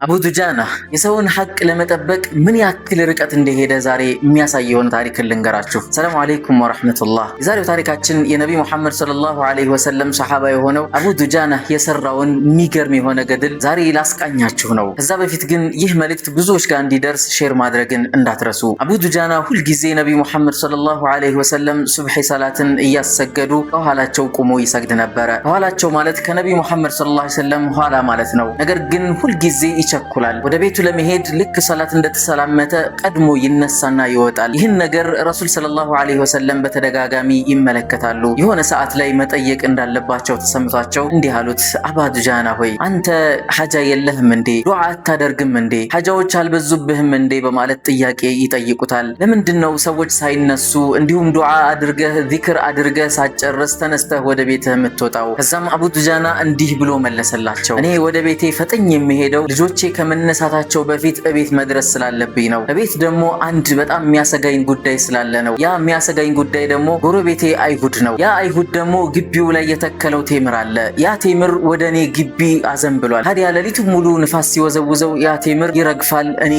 አቡ ዱጃና የሰውን ሐቅ ለመጠበቅ ምን ያክል ርቀት እንደሄደ ዛሬ የሚያሳይ የሆነ ታሪክን ልንገራችሁ። ሰላሙ አለይኩም ወረሕመቱላህ። የዛሬው ታሪካችን የነቢ ሙሐመድ ሰለላሁ ዐለይሂ ወሰለም ሰሓባ የሆነው አቡ ዱጃና የሰራውን የሚገርም የሆነ ገድል ዛሬ ላስቃኛችሁ ነው። ከዛ በፊት ግን ይህ መልእክት ብዙዎች ጋር እንዲደርስ share ማድረግን እንዳትረሱ። አቡ ዱጃና ሁልጊዜ ነቢ ሙሐመድ ሰለላሁ ዐለይሂ ወሰለም ሱብሒ ሰላትን እያሰገዱ ከኋላቸው ቆሞ ይሰግድ ነበረ። ከኋላቸው ማለት ከነቢ ሙሐመድ ሰለላሁ ዐለይሂ ወሰለም ኋላ ማለት ነው። ነገር ግን ሁልጊዜ ይቸኩላል። ወደ ቤቱ ለመሄድ ልክ ሰላት እንደተሰላመተ ቀድሞ ይነሳና ይወጣል። ይህን ነገር ረሱል ሰለላሁ ዐለይሂ ወሰለም በተደጋጋሚ ይመለከታሉ። የሆነ ሰዓት ላይ መጠየቅ እንዳለባቸው ተሰምቷቸው እንዲህ አሉት፣ አባ ዱጃና ሆይ፣ አንተ ሐጃ የለህም እንዴ? ዱዓ አታደርግም እንዴ? ሐጃዎች አልበዙብህም እንዴ? በማለት ጥያቄ ይጠይቁታል። ለምንድን ነው ሰዎች ሳይነሱ እንዲሁም ዱዓ አድርገህ ዚክር አድርገህ ሳትጨርስ ተነስተህ ወደ ቤትህ የምትወጣው? ከዛም አቡ ዱጃና እንዲህ ብሎ መለሰላቸው፣ እኔ ወደ ቤቴ ፈጥኜ የምሄደው ልጆቼ ከመነሳታቸው በፊት እቤት መድረስ ስላለብኝ ነው። እቤት ደግሞ አንድ በጣም የሚያሰጋኝ ጉዳይ ስላለ ነው። ያ የሚያሰጋኝ ጉዳይ ደግሞ ጎረቤቴ አይሁድ ነው። ያ አይሁድ ደግሞ ግቢው ላይ የተከለው ቴምር አለ። ያ ቴምር ወደ እኔ ግቢ አዘንብሏል። ታዲያ ሌሊቱ ሙሉ ንፋስ ሲወዘውዘው ያ ቴምር ይረግፋል እኔ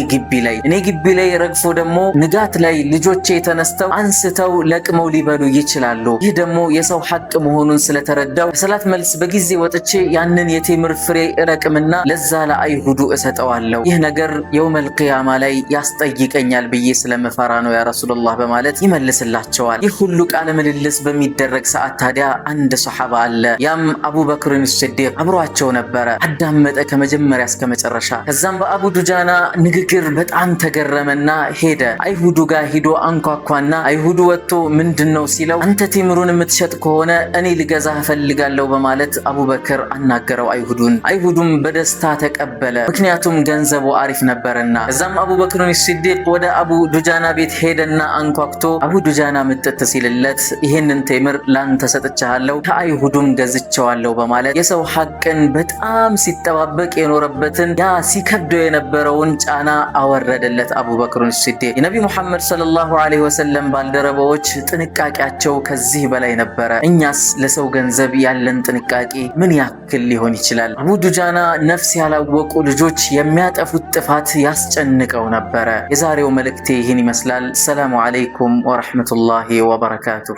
ግቢ ላይ ረግፎ ደግሞ ንጋት ላይ ልጆቼ ተነስተው አንስተው ለቅመው ሊበሉ ይችላሉ። ይህ ደግሞ የሰው ሐቅ መሆኑን ስለተረዳው ከሰላት መልስ በጊዜ ወጥቼ ያንን የቴምር ፍሬ እለቅምና ለዛ ለአይሁዱ እሰጠዋለሁ። ይህ ነገር የውመል ቅያማ ላይ ያስጠይቀኛል ብዬ ስለምፈራ ነው ያ ረሱሉላህ በማለት ይመልስላቸዋል። ይህ ሁሉ ቃለ ምልልስ በሚደረግ ሰዓት ታዲያ አንድ ሰሓባ አለ። ያም አቡበክርን ስዲቅ አብሯቸው ነበረ። አዳመጠ ከመጀመሪያ እስከ መጨረሻ። ከዛም በአቡ ዱጃና ንግግር በጣም ተገረመና ሄደ። አይሁዱ ጋር ሂዶ አንኳኳና አይሁዱ ወጥቶ ምንድን ነው ሲለው፣ አንተ ቴምሩን የምትሸጥ ከሆነ እኔ ልገዛህ እፈልጋለሁ በማለት አቡበክር አናገረው አይሁዱን። አይሁዱም በደስታ ተቀበለ፣ ምክንያቱም ገንዘቡ አሪፍ ነበረና። ከዛም አቡበክርን ሲዲቅ ወደ አቡ ዱጃና ቤት ሄደና አንኳኩቶ አቡ ዱጃና ምጥት ሲልለት፣ ይህንን ቴምር ላንተ ሰጥቻለሁ፣ ከአይሁዱም ገዝቼዋለሁ በማለት የሰው ሐቅን በጣም ሲጠባበቅ የኖረበትን ያ ሲከብደው የነበረውን ጫና አወረደለት አቡበክርን ሲዲቅ። የነቢ ሙሐመድ ሰለላሁ ዐለይሂ ወሰለም ባልደረባዎች ጥንቃቄያቸው ከዚህ በላይ ነበረ። እኛስ ለሰው ገንዘብ ያለን ጥንቃቄ ምን ያክል ሊሆን ይችላል? አቡ ዱጃና ነፍስ ያላወቁ ልጆች የሚያጠፉት ጥፋት ያስጨንቀው ነበረ። የዛሬው መልእክቴ ይህን ይመስላል። ሰላሙ አለይኩም ወረሕመቱላሂ ወበረካቱ።